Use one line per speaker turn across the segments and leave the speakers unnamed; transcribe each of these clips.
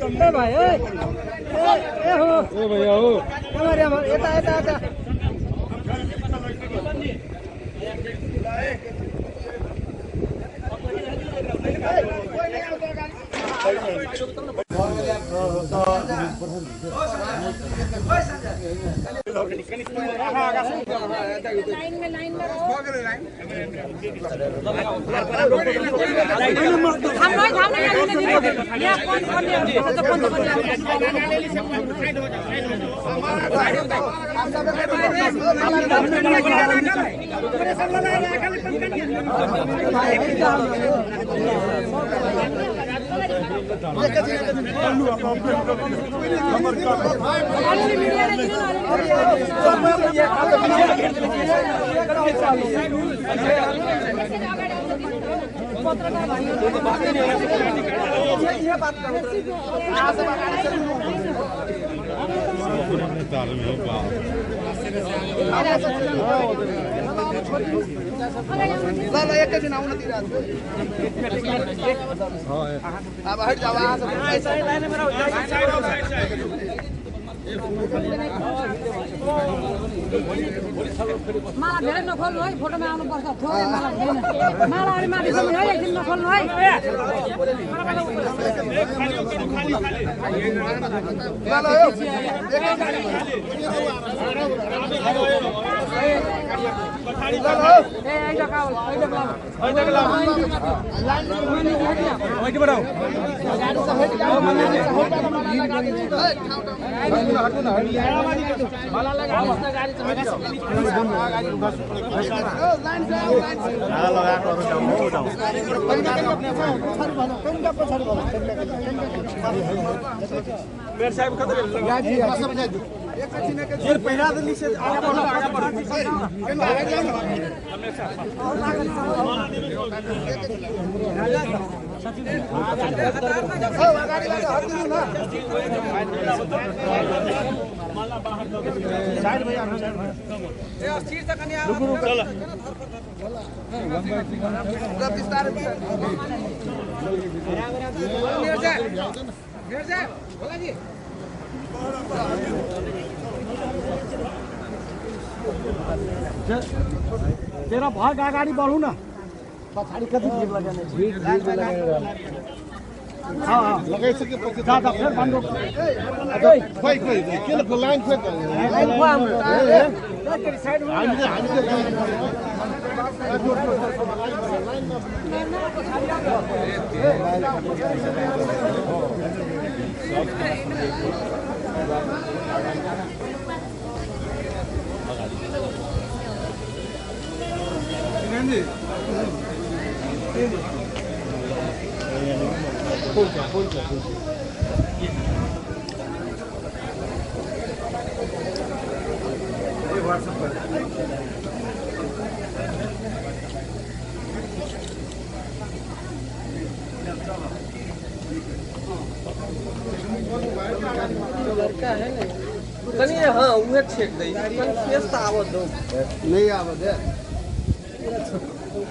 भाइ ए हो ए भैया हो यता यता यता ल एकैछिन आउन दिइरा अब हट जाऊ माला धेरै नखोल्नु है फोटोमा आउनु पर्छ थोरै माला छैन माला अलि माथि छ है एकदिन नखोल्नु है तेरा भाग अगाडि बढ्नु न पछाडि कति भिड लगाउने लगाइसकेपछि दादा फेरि भन्नु खोइ खोइ के लाइन खोइ लड़का है ना कनी हाँ उहे छेक दई फेस त आवत दो नहीं आवत है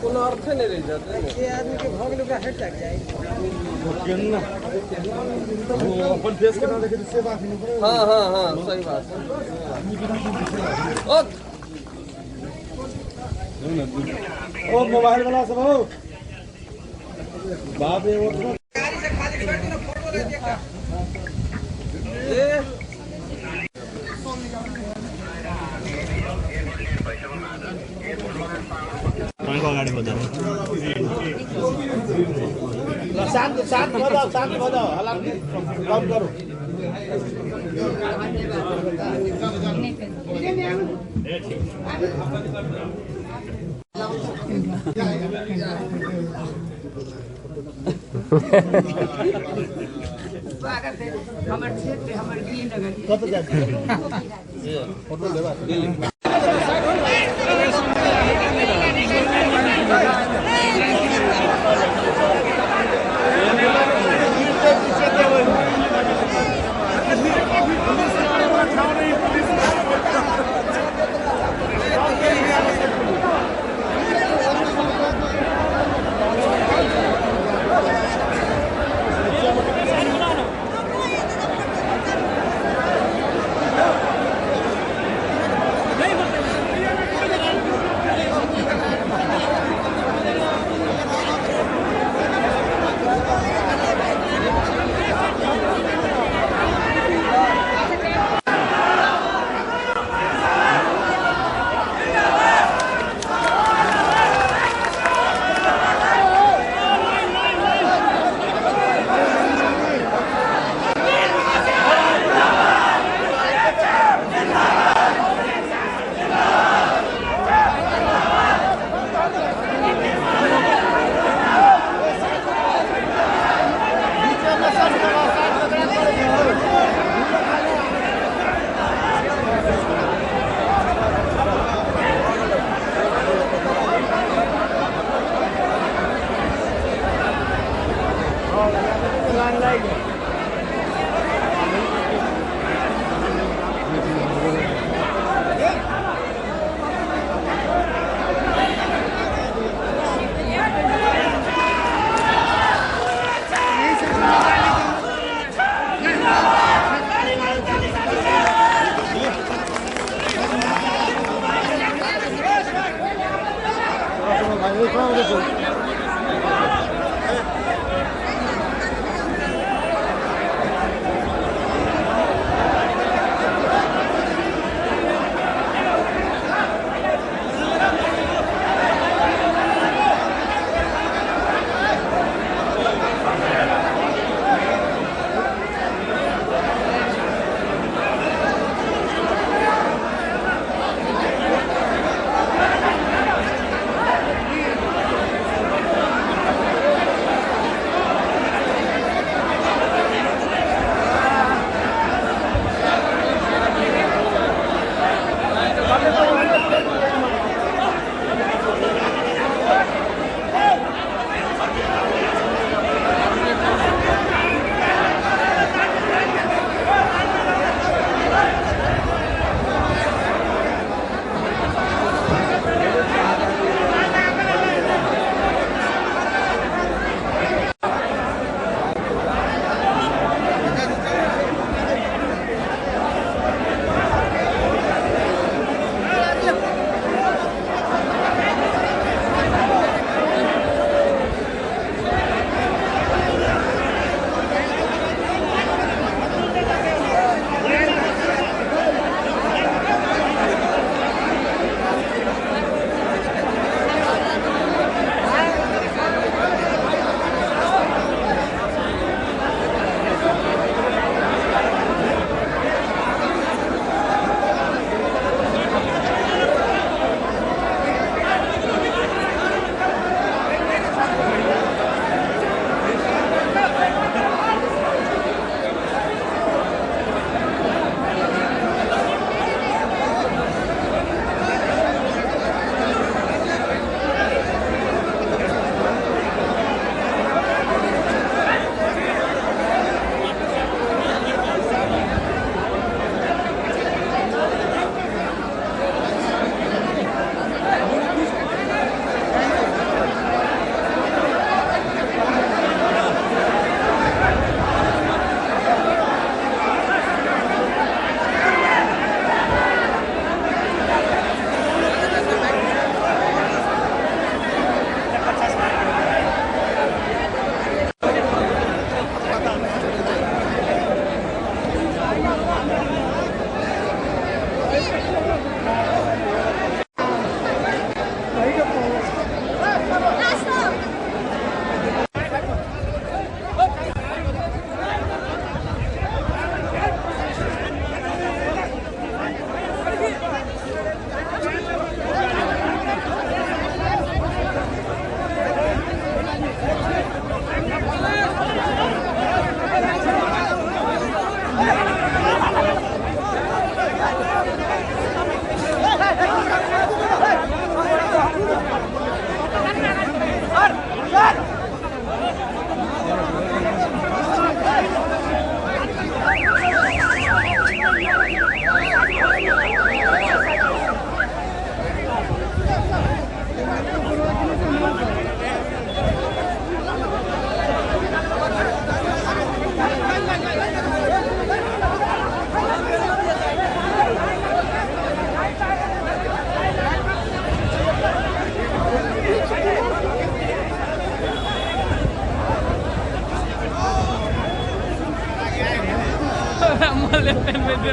कोनो अर्थ नहीं रह जाता ये आदमी के भोग लुका हट जाए ना वो अपन फेस के ना देखे से बात नहीं हां हां हां सही बात है ओ मोबाइल वाला सब हो बाप रे वो गाड़ी से खाली कर दो फोटो ले देखा ए को अगाडि बजाऊ शान्त शान्त बजाऊ हल्ला कम गरौ हमर क्षेत्र हमर दिए नगर कत जाते फोटो लेबा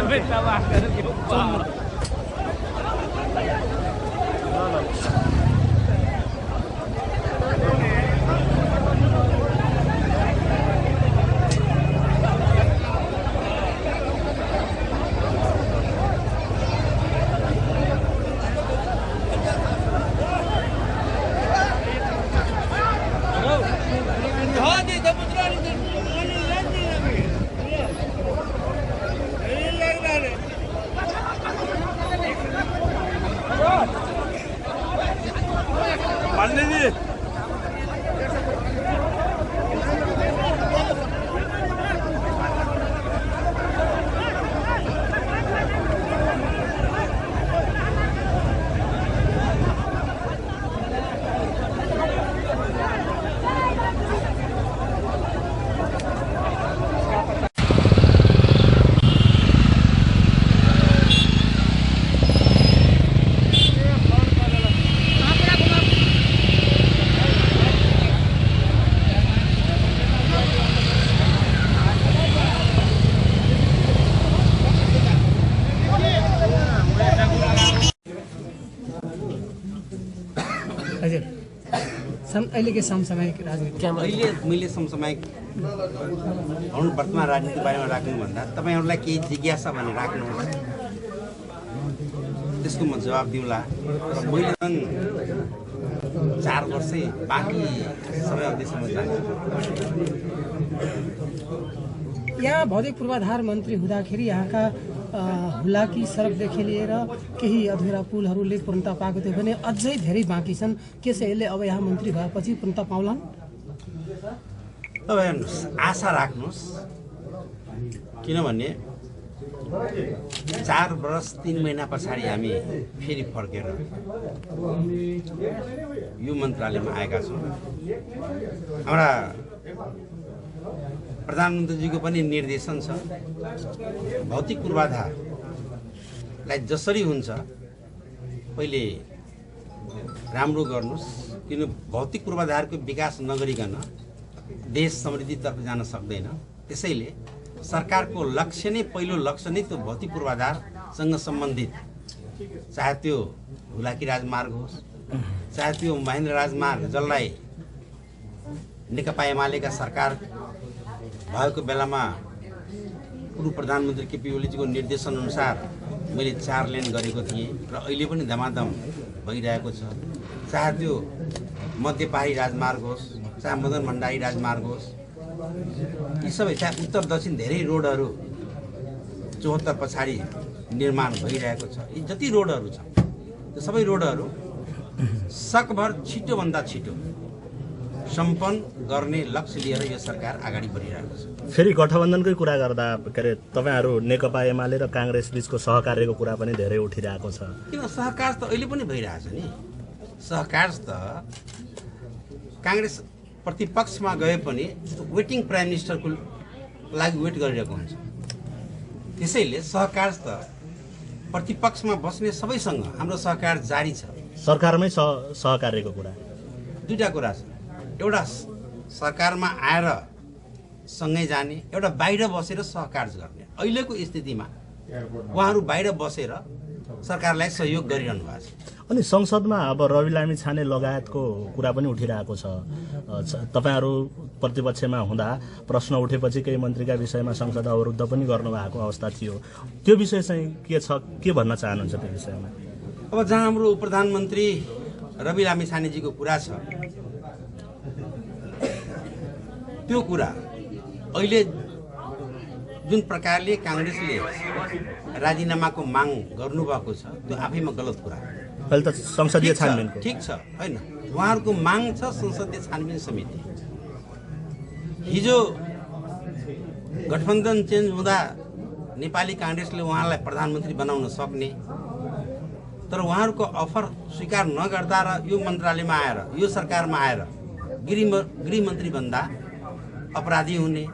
me trabajar que
छन् अहिलेकै समसामयिक राजनीति?
अहिले मैले समसामयिक वर्तमान राजनीतिको बारेमा राख्नुभन्दा तपाईँहरूलाई केही जिज्ञासा भने राख्नुहोस्, त्यसको म जवाब दिउँला। र मैले झन् 4 वर्षै बाँकी सबै अवधिसम्म जान्छु।
यहाँ भौतिक पूर्वाधार मन्त्री हुँदाखेरि यहाँका हुलाकी सडकदेखि लिएर केही अधुरा पुलहरूले पूर्णता पाएको थियो भने अझै धेरै बाँकी छन्। के छ यसले अब यहाँ मन्त्री भएपछि पूर्णता पाउलान्?
अब हेर्नुहोस्, आशा राख्नुहोस्, किनभने 4 वर्ष 3 महिना पछाडि हामी फेरि फर्केर यो मन्त्रालयमा आएका छौँ। हाम्रा प्रधानमन्त्रीजीको पनि निर्देशन छ, भौतिक पूर्वाधारलाई जसरी हुन्छ पहिले राम्रो गर्नुहोस्, किन भौतिक पूर्वाधारको विकास नगरिकन देश समृद्धितर्फ जान सक्दैन। त्यसैले सरकारको लक्ष्य नै पहिलो लक्ष्य नै त्यो भौतिक पूर्वाधारसँग सम्बन्धित, चाहे त्यो हुलाकी राजमार्ग होस्, चाहे त्यो महेन्द्र राजमार्ग जसलाई नेकपा एमालेका सरकार भएको बेलामा पूर्व प्रधानमन्त्री केपी ओलीजीको निर्देशन अनुसार मैले 4 लेन गरेको थिएँ र अहिले पनि धमाधम भइरहेको छ। चाहे त्यो मध्य पहाडी राजमार्ग होस्, चाहे मदन भण्डारी राजमार्ग होस्, यी सबै, चाहे उत्तर दक्षिण धेरै रोडहरू 74 पछाडि निर्माण भइरहेको छ। यी जति रोडहरू छ त्यो सबै रोडहरू सकभर छिटोभन्दा छिटो सम्पन्न गर्ने लक्ष्य लिएर यो सरकार अगाडि बढिरहेको छ।
फेरि गठबन्धनकै कुरा गर्दा के अरे तपाईँहरू नेकपा एमाले र काङ्ग्रेस बीचको सहकार्यको कुरा पनि धेरै उठिरहेको छ।
किन सहकार त अहिले पनि भइरहेछ नि। सहकार त काङ्ग्रेस प्रतिपक्षमा गए पनि वेटिङ प्राइम मिनिस्टरको लागि वेट गरिरहेको हुन्छ। त्यसैले सहकार त प्रतिपक्षमा बस्ने सबैसँग हाम्रो सहकार जारी छ।
सरकारमै सहकार्यको कुरा,
दुईटा कुरा छ, एउटा सरकारमा आएर सँगै जाने, एउटा बाहिर बसेर सहकार गर्ने। अहिलेको स्थितिमा उहाँहरू बाहिर बसेर सरकारलाई सहयोग गरिरहनु भएको छ।
अनि संसदमा अब रवि लामी छाने लगायतको कुरा पनि उठिरहेको छ। तपाईँहरू प्रतिपक्षमा हुँदा प्रश्न उठेपछि केही मन्त्रीका विषयमा संसद अवरुद्ध पनि गर्नुभएको अवस्था थियो। त्यो विषय चाहिँ के छ, के भन्न चाहनुहुन्छ त्यो विषयमा?
अब जहाँ हाम्रो प्रधानमन्त्री रवि लामी छानेजीको कुरा छ, त्यो कुरा अहिले जुन प्रकारले काङ्ग्रेसले राजीनामाको माग गर्नुभएको छ त्यो आफैमा गलत कुरा हो।
अहिले त संसदीय छानबिन
ठिक छ, होइन, उहाँहरूको माग छ संसदीय छानबिन समिति। हिजो गठबन्धन चेन्ज हुँदा नेपाली काङ्ग्रेसले उहाँलाई प्रधानमन्त्री बनाउन सक्ने, तर उहाँहरूको अफर स्वीकार नगर्दा र यो मन्त्रालयमा आएर यो सरकारमा आएर गृहमन्त्री भन्दा अपराधी हुने,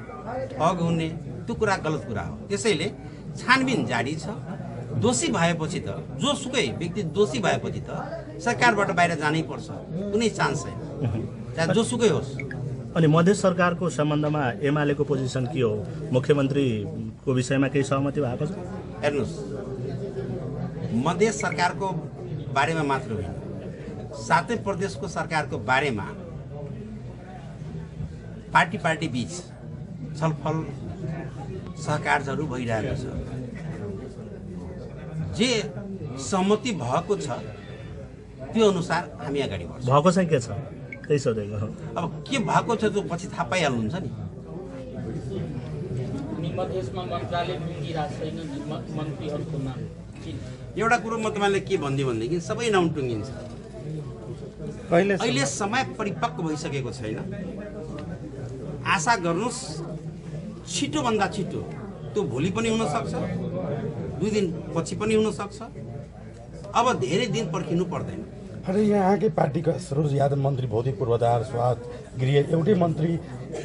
ठग हुने, त्यो कुरा गलत कुरा हो। त्यसैले छानबिन जारी छ। दोषी भएपछि त, जोसुकै व्यक्ति दोषी भएपछि त सरकारबाट बाहिर जानै पर्छ, कुनै चान्स छैन, चाहे जोसुकै होस्।
अनि मधेस सरकारको सम्बन्धमा एमालेको पोजिसन के हो? मुख्यमन्त्रीको विषयमा केही सहमति भएको छ?
हेर्नुहोस्, मधेस सरकारको बारेमा मात्र होइन, 7 प्रदेशको सरकारको बारेमा पार्टी बीच छलफल सहकार्यहरू भइरहेको छ। जे सहमति भएको छ त्यो अनुसार हामी अगाडि बढ्छौँ।
भएको चाहिँ के छ त्यही सोधेको।
अब के भएको छ त्यो पछि थाहा पाइहाल्नुहुन्छ नि।
मधेसमा मन्त्रालय टुङ्गिरहेको छैन मन्त्रीहरूको नाम।
एउटा कुरो म तपाईँलाई के भनिदिएँ भनेदेखि सबै नाउँ टुङ्गिन्छ। अहिले समय परिपक्व भइसकेको छैन। आशा गर्नुहोस् छिटोभन्दा छिटो, त्यो भोलि पनि हुनसक्छ, 2 दिन पछि पनि हुनसक्छ। अब धेरै दिन पर्खिनु पर्दैन।
अरे यहाँकै पार्टीका सरोज यादव मन्त्री भौतिक पूर्वाधार, स्वास्थ्य, गृह एउटै मन्त्री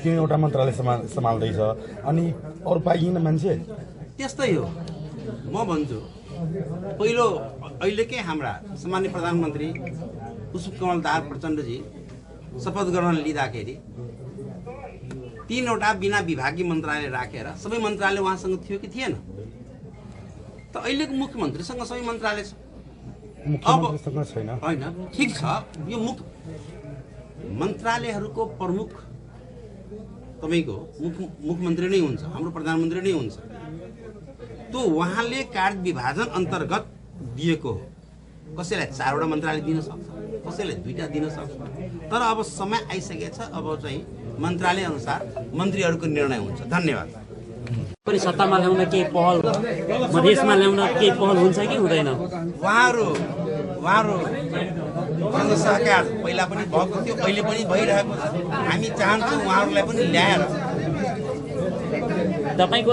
3वटा मन्त्रालय सम्हाल्दैछ, अनि अरू पाइएन मान्छे।
त्यस्तै हो। म भन्छु पहिलो अहिलेकै हाम्रा सामान्य प्रधानमन्त्री पुष्पकमल दाहाल प्रचण्डजी शपथ ग्रहण लिँदाखेरि 3वटा बिना विभागीय मन्त्रालय राखेर सबै मन्त्रालय उहाँसँग थियो कि थिएन? त अहिलेको मुख्यमन्त्रीसँग सबै मन्त्रालय छ।
मुख्यमन्त्रीसँग छैन।
होइन, ठिक छ, यो मन्त्रालयहरूको प्रमुख तपाईँको मुख्यमन्त्री नै हुन्छ, हाम्रो प्रधानमन्त्री नै हुन्छ। त्यो उहाँले कार्य विभाजन अन्तर्गत दिएको हो। कसैलाई 4वटा मन्त्रालय दिन सक्छ, कसैलाई 2टा दिन सक्छ। तर अब समय आइसकेको छ, अब चाहिँ मन्त्रालय अनुसार मन्त्रीहरूको निर्णय हुन्छ। धन्यवाद।
पनि सत्तामा ल्याउन केही पहल, मधेसमा ल्याउन केही पहल हुन्छ कि हुँदैन?
उहाँहरू जन सहकार पहिला पनि भएको थियो, अहिले पनि भइरहेको छ। हामी चाहन्छौँ उहाँहरूलाई पनि ल्याएर
तपाईँको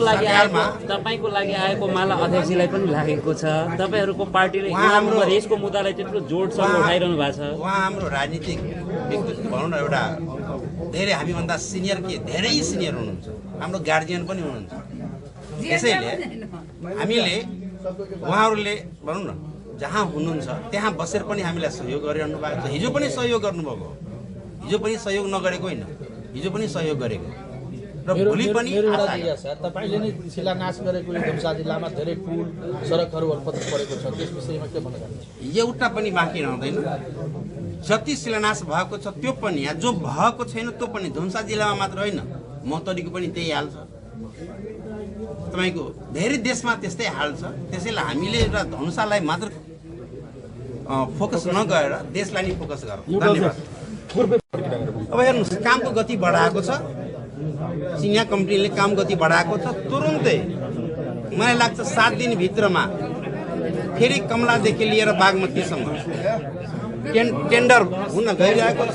लागि आएको माला अध्यक्षलाई पनि लागेको छ। तपाईँहरूको पार्टीले मधेसको मुद्दालाई त्यत्रो जोडसँग उठाइरहनु भएको छ।
उहाँ हाम्रो राजनीतिक व्यक्तित्व भनौँ न, एउटा धेरै हामीभन्दा धेरै सिनियर हुनुहुन्छ, हाम्रो गार्जियन पनि हुनुहुन्छ। त्यसैले हामीले उहाँहरूले भनौँ न जहाँ हुनुहुन्छ त्यहाँ बसेर पनि हामीलाई सहयोग गरिरहनु भएको छ। हिजो पनि सहयोग गर्नुभएको, हिजो पनि सहयोग नगरेको होइन, हिजो पनि सहयोग गरेको र भोलि पनि।
तपाईँले नै शिलान्यास गरेको धनुषा जिल्लामा धेरै पुल सडकहरू अल्पत्र परेको छ, त्यस विषयमा के भन्न चाहनुहुन्छ?
एउटा पनि बाँकी रहँदैन। जति शिलान्यास भएको छ त्यो पनि, जो भएको छैन त्यो पनि, धनुषा जिल्लामा मात्र होइन, मौतडीको पनि त्यही हाल छ। तपाईँको धेरै देशमा त्यस्तै हाल छ। त्यसैले हामीले एउटा धनुषालाई मात्र फोकस नगरेर देशलाई नै फोकस गरौँ। धन्यवाद। अब हेर्नुहोस्, कामको गति बढाएको छ, चिनिया कम्पनीले काम गति बढाएको छ। तुरुन्तै मलाई लाग्छ 7 दिनभित्रमा फेरि कमलादेखि लिएर बागमतीसम्म टेन्डर हुन गइरहेको छ।